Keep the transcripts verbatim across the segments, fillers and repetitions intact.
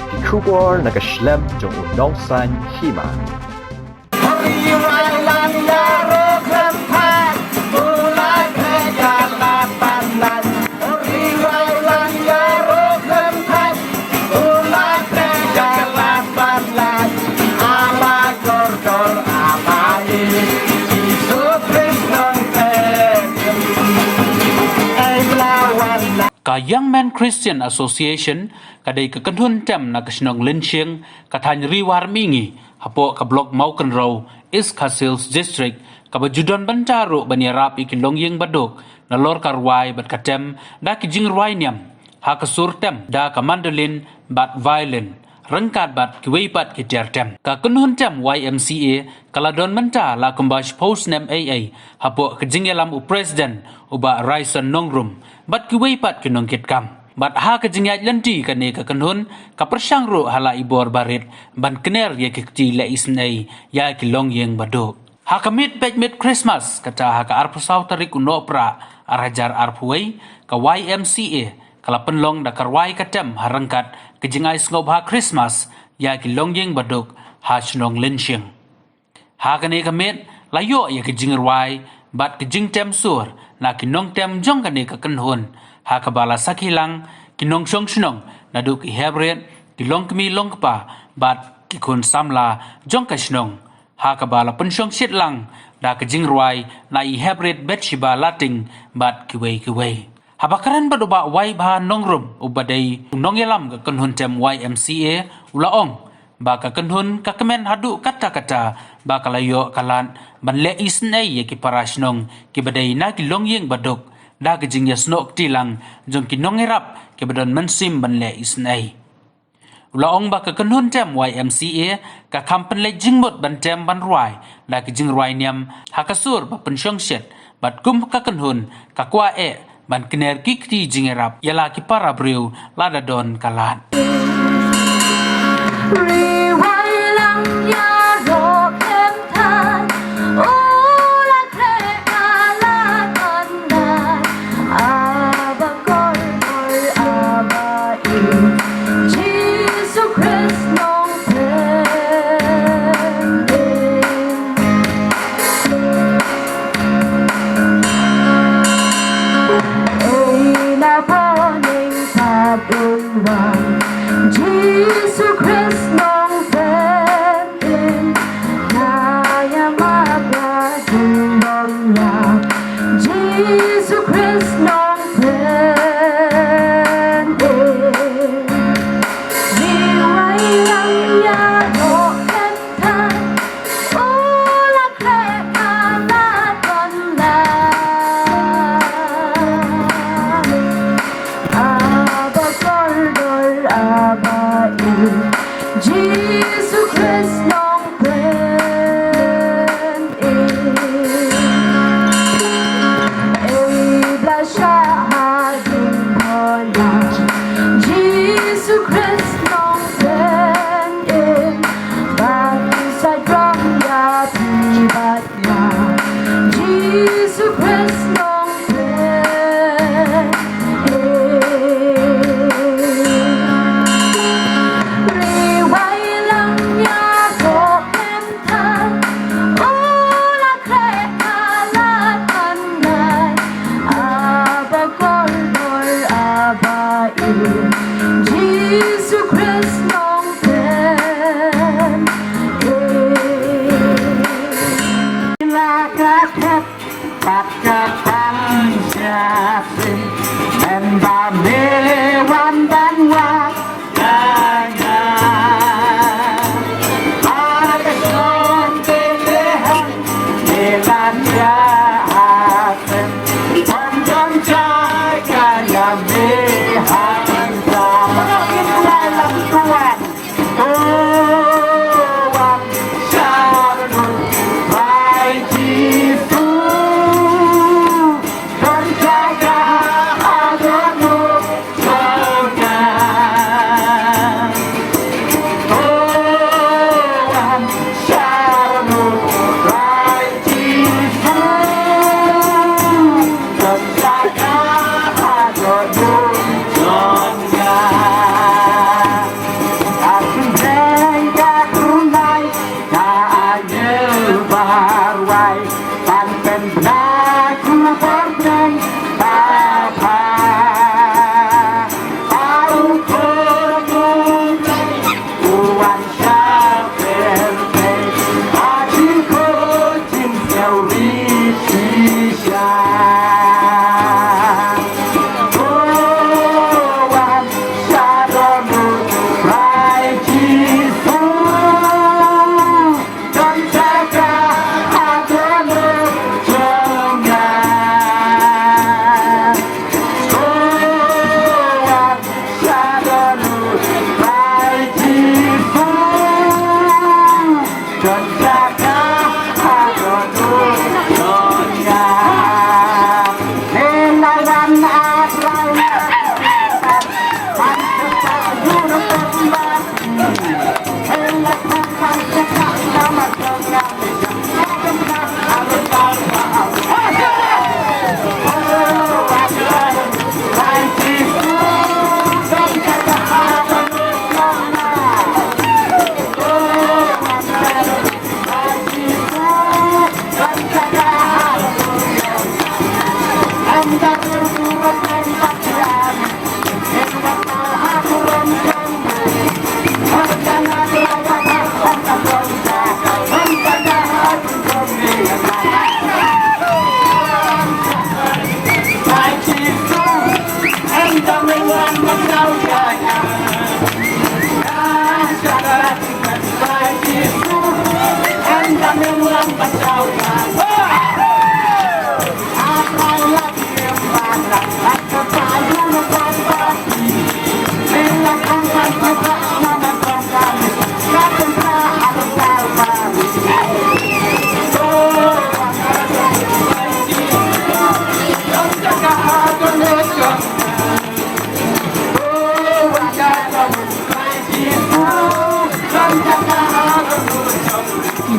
Ki khubor na ka shlem jong u nongsan hima. Ka Young Men Christian Association ka dei ka kynhun tem na ka shnong Lyngshing, ka thaiñ Ri War Mihngi, hapoh ka block Mawkynrew, East Khasi Hills District, kaba ju don bynta ruh ban ïarap ïa ki longïing baduk nalor ka rwai bad ka tem da ki jingrwai niam ha ka sur tem da ka mandolin bad violin, ryngkat bad kiwei pat ki tiar tem. Ka kynhun tem Y M C A ka la don bynta la kumba shiphew snem ei ei hapoh ka jingïalam u president u Bah Raison Nongrum bad kiwei pat ki nongkitkam. Bad ha ka jingïaid lynti kane ka kynhun ka pyrshang ruh ha la i bor barit ban kner ïa ki kti leh isynei ïa ki longïing baduk. Ha ka miet bad miet Christmas, kata ha ka arphew saw tarik u Nohprah arhajar arphew wei, ka Y M C A ka la pynlong da ka rwai ka tem ha ryngkat ka jingai sngewbha Christmas ïa ki longïing baduk ha shnong Lyngshing. Ha kane ka miet la ïoh ïa ka jingrwai bad ka jingtem sur na ki nongtem jong kane ka kynhun, ha kaba la sakhi lang ki nongshong shnong naduh ki heprit, ki longkmie longkpa bad ki khun samla jong ka shnong, ha kaba la pynshong shit lang da ka jingrwai na i heprit Bathsheba Lating bad kiwei kiwei. Haba kren bad u Bah Waibha Nongrum uba dei u nongïalam ka kynhun tem Y M C A, u la ong ba ka kynhun ka kmen haduh katta katta ba ka la ïoh ka lad ban leh isynei ïa ki para shnong kiba dei na ki longïing baduk da ka jingïasnoh kti lang jong ki nongïarap kiba don mynsiem ban leh isynei. U la ong ba ka kynhun tem Y M C A ka kham pynleit jingmut ban tem ban rwai da ka jingrwai niam ha ka sur ba pynshong shit, bad kum ka kynhun ka kwah eh ban kner ki kti jingïarap ïa la ki para briew lada don ka lad. Jisu Khrist nongpynim, nga ïa ma ba jingbam ïa Jisu Khrist nongpynim. Ri wai lang ïa doh kynta, u la khreh ka la don la. Aba kordor aba i, Jisu Khrist nongpynim. Ei ba la shah ha jingpynlong, Jisu Khrist nongpynim. Ba ki sa jong ïa phi bad nga, Jisu Khrist nongpynim. Ri wai lang ïa doh kynta, u la khreh ka la don la. Aba kordor aba i, Jisu Khrist nongpynim. La ka thep bad ka pynjah sien, em ba me wan ban wad ïa nga. Ba ka shong Bethlehem me la ïa ha sien, wan jong jai ka ïa me ha sien.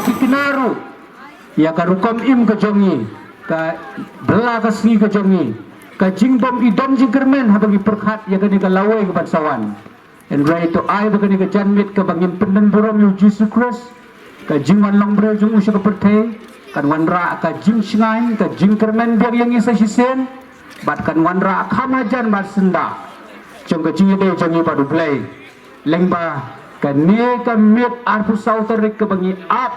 Ki kynmaw ruh ïa ka rukom im ka jong ngi, ka bylla ka sngi ka jong ngi, ka jingbym i don jingkyrmen haba ngi pyrkhat ïa kane ka lawei ka ban sa wan. Hynrei to ai ba kane ka janmiet kaba ngin pyndon burom ïa u Jisu Khrist, ka jingwan long briew jong u sha ka pyrthei, kan wanrah ka jingshngaiñ, ka jingkyrmen biang ïa ngi sa shisien, bad kan wanrah kham hajan bad syndah jong ka jingïadei jong ngi bad U Blei. Lyngba kane ka miet arphew saw tarik kaba ngi ap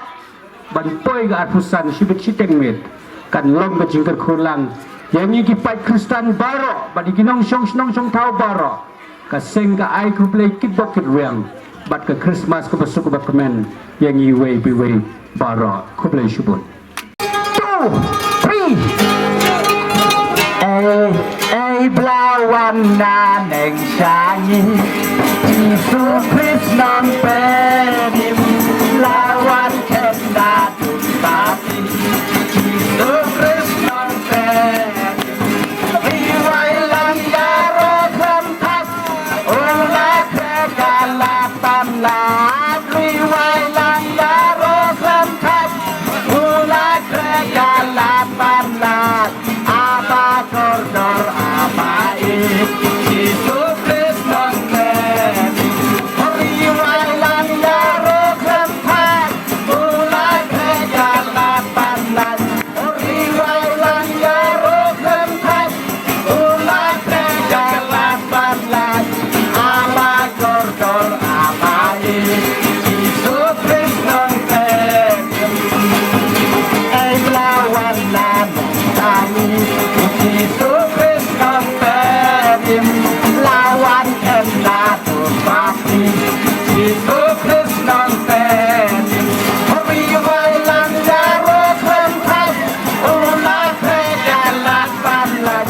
ban poi ka arphew san shibit shiteng miet, kan long ka jingkyrkhu lang ïa ngi ki paid Khristan baroh bad ïa ki nongshong shnong shong thaw baroh. Ka seng ka ai khublei kitbok kitrwiang bad ka Christmas kaba suk kaba kmen ïa ngi iwei pa iwei baroh. Khublei shibun. Two, three. Ei, ei, ba la wan na neng sha ngi Jisu Khrist Nongpynim, la wan khlem da dum bapti. Jisu Khrist Nongpynim, ri wai lang ïaroh khlem thait, u la khreh ka lad ban lait. Ri wai lang ïaroh khlem thait, u la khreh ka lad ban lait. Aba kordor aba ïeit, Jisu Khrist Nongpynim, ri wai lang ïaroh khlem thait, u la khreh ka lad ban lait. Ri wai lang ïaroh khlem thait, u la khreh ka lad ban lait. Aba kordor aba ïeit, Jisu Khrist Nongpynim. Ei, ba la wan na neng sha ngi Jisu Khrist Nongpynim, la wan khlem da dum bapti. Jisu Khrist Nongpynim, ri wai lang ïaroh khlem thait, u la khreh ka lad ban lait.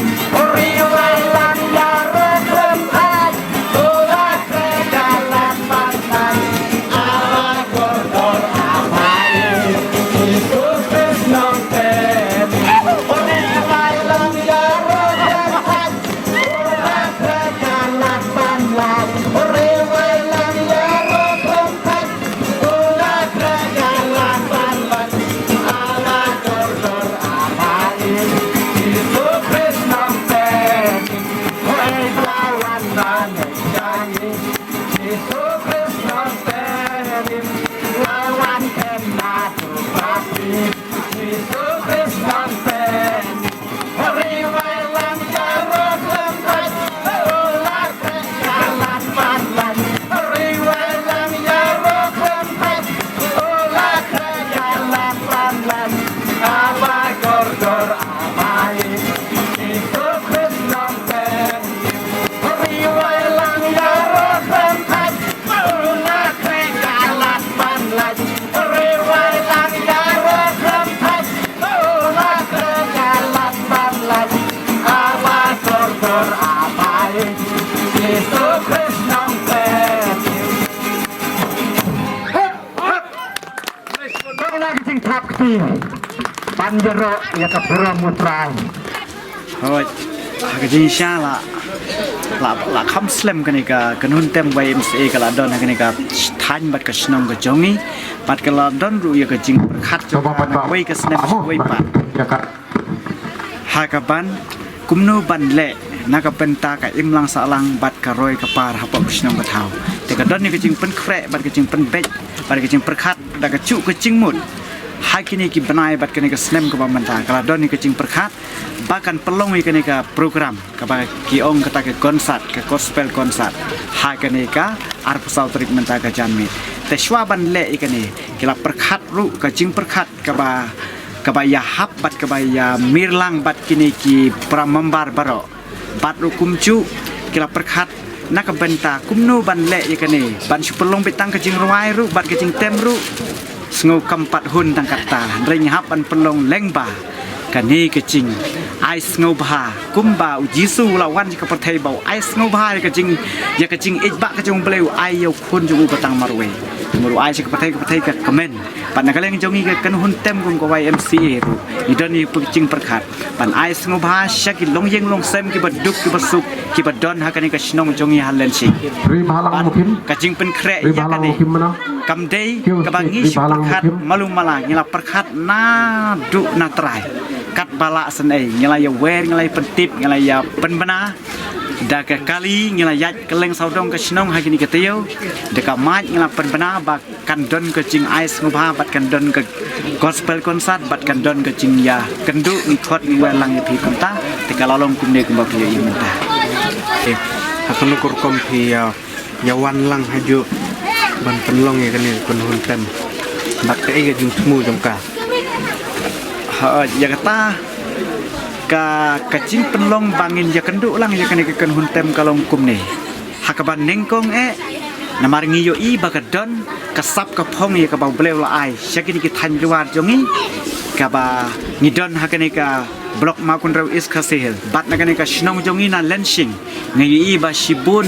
Ri wai lang ïaroh khlem thait, u la khreh ka lad ban lait. Aba kordor aba ïeit, Jisu Khrist Nongpynim, ri wai lang ïaroh khlem thait, u la khreh ka lad ban lait. Ri wai lang ïaroh khlem thait, u la khreh ka lad ban lait. Aba kordor aba ïeit, Jisu Khrist Nongpynim, ei, ba la wan na neng sha ngi Jisu Khrist Nongpynim, la wan khlem da dum bapti. Jisu Khrist Nongpynim, ri wai lang ïaroh khlem thait, u la khreh ka lad ban lait. Ri wai lang ïaroh khlem thait, u la khreh ka lad ban lait. Aba kordor aba ïeit, Jisu Khrist Nongpynim, ri wai lang ïaroh khlem thait, u la khreh ka lad ban lait. Ri wai lang ïaroh khlem thait, u la khreh ka lad ban lait. Aba kordor aba ïeit, Jisu Khrist Nongpynim. Hep, hep. Kong na ka jingthap kti ban ïaroh ïa ka burom U Trai. Hooid, ha ka jingshisha la, la, la kham slem kane ka kynhun tem Y M C A ka la don ha kane ka thaiñ bad ka shnong ka jong ngi, bad ka la don ruh ïa ka jingpyrkhat jong ka na kawei ka snem sha kawei pat. Ha kaban kumno ban leh na ka bynta ka imlang sahlang bad ka roi ka par hapoh ka shnong ka thaw. Te ka don ïa ka jingpynkhreh bad ka jingpynbeit bad ka jingpyrkhat da ka juh ka jingmut ha kine ki bnai bad kane ka snem kaba mynta. Ka la don ïa ka jingpyrkhat ba kan pynlong ïa kane ka program kaba ki ong kata ka concert, ka gospel concert, ha kane ka arphew saw tarik mynta ka janmiet. Te shuwa ban leh ïa kane, ki la pyrkhat ruh ka jingpyrkhat kaba, kaba ïahap bad kaba ïamir lang bad kine ki para member baroh. Bad ruh kumjuh ki la pyrkhat na ka bynta kumno ban leh ïa kane, ban shu pynlong beit tang ka jingrwai ruh bad ka jingtem ruh. Sngew kam pat hun tang katta, hynrei ngi hap ban pynlong lyngba Kane ka jingai sngewbha kumba u Jisu u la wan sha ka pyrthei ba u ai sngewbha ïa ka jing, ïa ka jingïeit ba ka jong u Blei, u ai ïa u khun jong u ba tang marwei. Namar u ai sha ka pyrthei, ka pyrthei ka kmen. Bad na ka liang jong ngi ka kynhun tem kum ka Y M C A ruh, ngi don ïa ka jingpyrkhat ban ai sngewbha sha ki longïing longsem kiba duk kiba suk kiba don ha kane ka shnong jong ngi ha Lenshing. Ri Bhalang Bad Mukim. Ka jingpynkhreh Ri ïa Bhalang kane Mukim mana? Kam dei Kyo kaba state ngi Ri Bhalang shipyrkhat Mukim. Malu mala, ngi la pyrkhat naduh na trai. Katba lah shen ei, ngi la ïa wer, ngi la ïa pyntip, ngi la ïa pynbna da ka kali, ngi la ïaid kylleng sawdong ka shnong ha kine ki taïew. Da ka mic ngi la pynbna ba kan don ka jingai sngewbha bad kan don ka gospel concert bad kan don ka jingïakynduh, ngi khot ngi wer lang ïa phi kumta. Te ka la long kumne kumba phi ïohi mynta. Eh, ha kano ka rukom phi ïa ïa wan lang hajuh ban pynlong ïa kane ka kynhun tem? Bad kaei ka jingthmu jong ka? Ha, ïa kata ka, ka jingpynlong ba ngin ïakynduh lang ïa kane ka kynhun tem ka long kumne. Ha kaba nyngkong eh, namar ngi ïohi ba ka don ka sap ka phong ïa kaba U Blei u la ai sha kine ki thaiñ Jowai jong ngi, kaba ngi don ha kane ka Block Mawkynrew East Khasi Hills bad na kane ka shnong jong ngi na Lenshing. Ngi ïohi ba shibun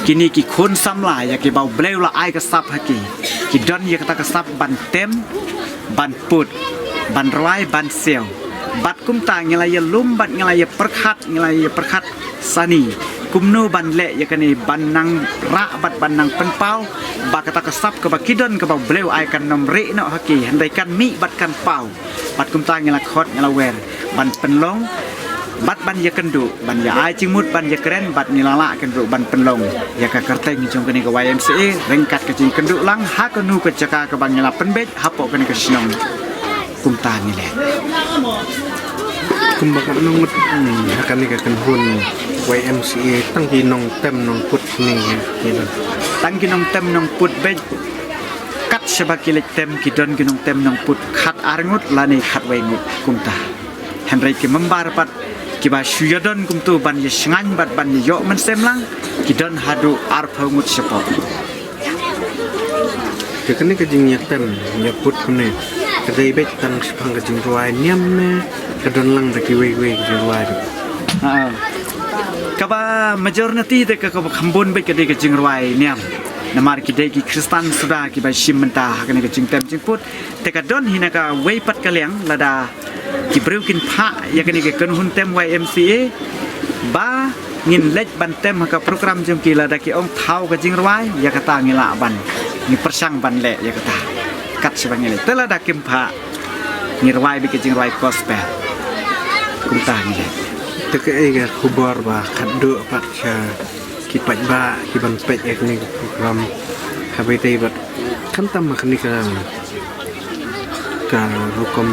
kine ki khun samla ïa kiba U Blei u la ai ka sap ha ki, ki don ïa kata ka sap ban tem, ban put, ban rwai, ban siaw. Bad kumta ngi la ïalum bad ngi la ïapyrkhat, ngi la ïapyrkhat sani kumno ban leh ïa kane, ban nang rah bad ban nang pynpaw ba kata ka sap kaba ki don kaba U Blei u ai kan nym rieh noh ha ki, hynrei kan mih bad kan paw. Bad kumta ngi la khot ngi la wer ban pynlong bad ban ïakynduh, ban ïa ai jingmut, ban ïakren, bad ngi la lah kynduh ban pynlong ïa ka kyrteng jong kane ka Y M C A ryngkat ka jingkynduh lang ha kano ka jaka kaba ngi la pynbeit hapoh kane ka shnong. Kumta ngi leh. Kumba katno ngut, hmm, ha kane ka kynhun Y M C A, tang ki nongtem nongput ne, ne don? Tang ki nongtem nongput beit. Kat shaba ki leit tem ki don ki nongtem nongput khat ar ngut lane khat wei ngut kumta. Hynrei ki member pat kiba shu ïadon kumto ban ïashngaiñ bad ban ïa ïoh mynsiem lang, ki don haduh arphew ngut shapoh. Te kane ka jingïatem ïaput kumne, ka dei beit tang shaphang ka jingrwai niam ne ka don lang da kiwei kiwei ka jingrwai ruh? Ha. Kaba majority te ka, kaba kham bun beit ka dei ka jingrwai niam. Namar ki dei ki Khristan suda kiba shim bynta ha kane ka jingtem jingput. Te ka don hi na kawei pat ka liang, lada ki briew kin phah ïa kane ka kynhun tem Y M C A ba ngin leit ban tem ha ka program jong ki, lada ki ong thaw ka jingrwai, ïa kata ngi lah ban, ngi pyrshang ban leh ïa kata. Kat shaba ngi leit. Te lada kim phah, ngi rwai beit ka jingrwai gospel. Kumta ngi leh. Te kaei ka khubor ba khatduh pat sha ki paidbah kiban peit ïa kane ka program ha Baitei bad khamtam ha kane ka, ka rukom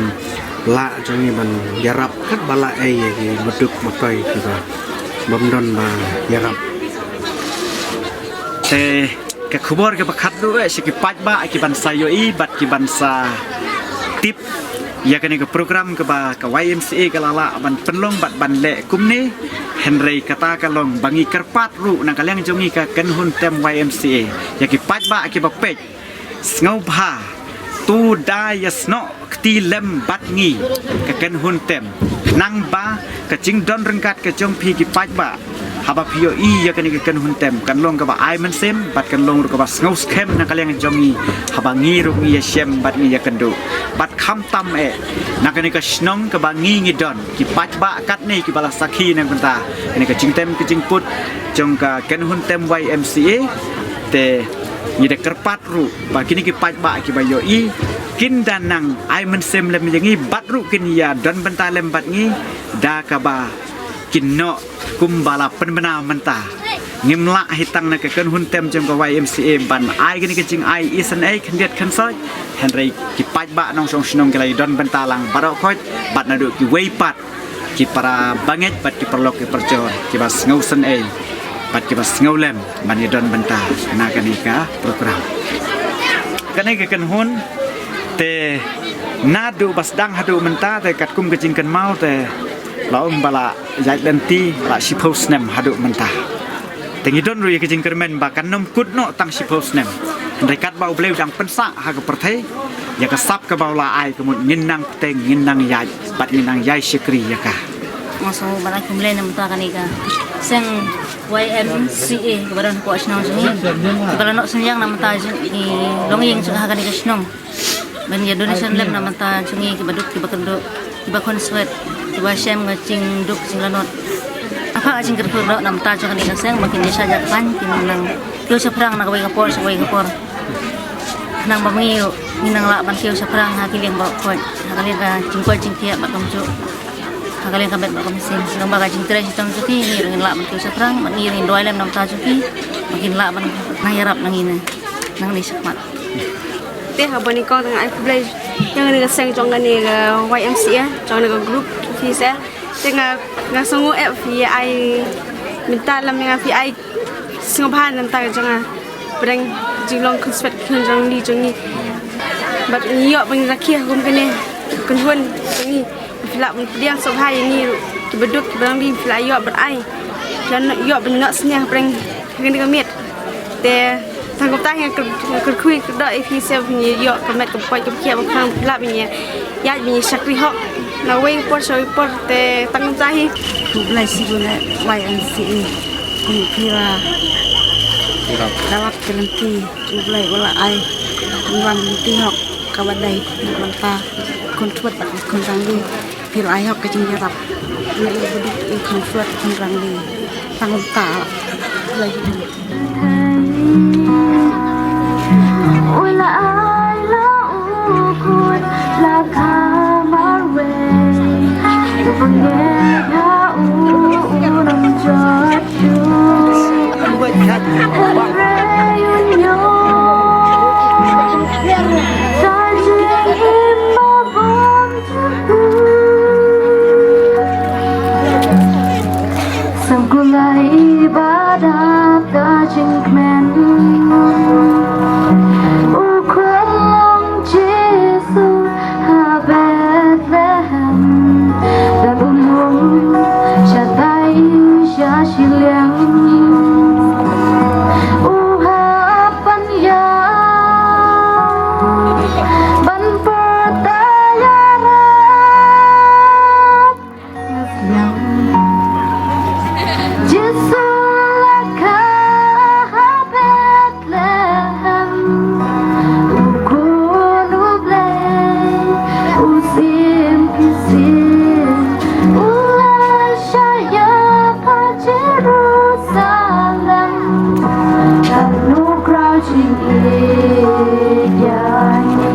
lah jong ngi ban ïarap katba lah ei ïa ki baduk batoi kiba bym don ba ïarap. Te ka khubor kaba khatduh eh sha ki paidbah kiban sa ïohi bad kiban sa tip ïa kane ka program kaba ka Y M C A ka la lah ban pynlong bad ban leh kumne. Hynrei kata ka long ba ngi kyrpad ruh na ka liang jong ngi ka kynhun tem Y M C A ïa ki paidbah kiba peit, sngewbha to da ïasnoh kti lem bad ngi ka kynhun tem, khnang ba ka jingdon ryngkat ka jong phi ki paidbah, haba phi ïohi ïa kane ka kynhun tem, kan long kaba ai mynsiem bad kan long ruh kaba sngewskhem na ka liang jong ngi, haba ngi ruh ngi ïashem bad ngi ïakynduh. Bad khamtam eh na kane ka shnong kaba ngi ngi don, ki paidbah katne kiba la sakhi na ka bynta kane ka jingtem ka jingput jong ka kynhun tem Y M C A. Te ngi da kyrpad ruh ba kine ki paidbah kiba ïohi kin da nang ai mynsiem lem ïa ngi bad ruh kin ïadon bynta lem bad ngi da kaba kin noh kumba la pynbna mynta. Ngim lah hi tang na ka kynhun tem jong ka Y M C A ban ai kane ka jingai isynei khyndiat khynsoit, hynrei ki paidbah nongshong shnong ki la ïadon bynta lang baroh khoit bad naduh kiwei pat ki para bangeit bad ki paralok ki parajor kiba sngewsynei bad kiba sngewlem ban ïadon bynta na kane ka program. Kane ka kynhun te naduh ba sdang haduh mynta te katkum ka jingkynmaw te la ong ba la ïaid lynti la shiphew snem haduh mynta. Te ngi don ruh ïa ka jingkyrmen ba kan nym kut noh tang shiphew snem. Hynrei katba U Blei u dang pynsah ha ka pyrthei, Ïa ka sap kaba u la ai ka mut ngin nang bteng, ngin nang ïaid bad ngin nang ïai shakri ïa ka. Nga sngew ban ai khublei na bynta kane ka seng Y M C A kaba don hapoh shnong jong ngi, kaba la noh synñiang na bynta jong ki longïing jong ha kane ka shnong ban ïa donation lem na bynta jong ngi kiba duk kiba kyrduh, kiba khunswet, kiba shem ka jingduk jinglanot. Apa ka jingkyrkhu doh na bynta jong kane ka seng ba kin ïa shah ïa ka paiñ, kin nang kiew shaphrang na kawei ka por sha kawei ka por. Khnang ba ma ngi ruh ngin nang lah ban kiew shaphrang ha ki liang baroh khoit, ha ka liang ka jingkoit jingkhiah bad kumjuh ha ka liang ka met bad ka mynsiem. Lyngba ka jingtrei shitom jong ki, ngi ruh ngin lah ban kiew shaphrang bad ngi ruh ngin duwai lem na bynta jong ki ba kin lah ban nang ïarap na ngi ne nangne shakhmat. Te haba nyngkong te nga ai khublei ïa kane ka seng jong kane ka Y M C A, jong kane ka group phi seh. Te nga, nga sngew eh phi ai mynta lem, nga phi ai sngewbha na bynta ka jong nga. Pyrshang jinglong khunswet kynrangli jong ngi. Bad ngi ïoh ban rakhe ha kum kane ka kynhun jong ngi. Phi lah ban pdiang sngewbha ïa ngi ruh kiba duk kiba rangli, phi lah ïoh ban ai, phi lah ïoh ban noh synñiang pyrshang ha kane ka miet. Te tang kumta hi nga kyrkhu kyrdoh ïa phi seh, phin ïoh ka met ka poi ka khiah ba khang, phi lah ban ïa ïaid ban ïa shakri hok na kawei ka por sha kawei ka por. Te tang kumta hi. Khublei shibun ïa Y M C A kum phi la dawat ka lynti. U Blei u la ai, u wan lynti hok kaba dei na ka bynta khun khuid bad khun rangli. Phi la ai hok ka jingïarap na i ba duk i khun khuid khun rangli. Tang kumta. Blei. U la ai la u khun la ka marwei. Sngewlai ba dap ka jingkmen, u khun long Jisu ha Bethlehem. Don u lum shatai sha shiliang, u hap ban ïaid ban pyrta ïarap. Jisu la kha ha Bethlehem, u khun u Blei u sim ki sim, u la shah ïa ka Jerusalem. Ka nu kraw jingïeit ïa ngi.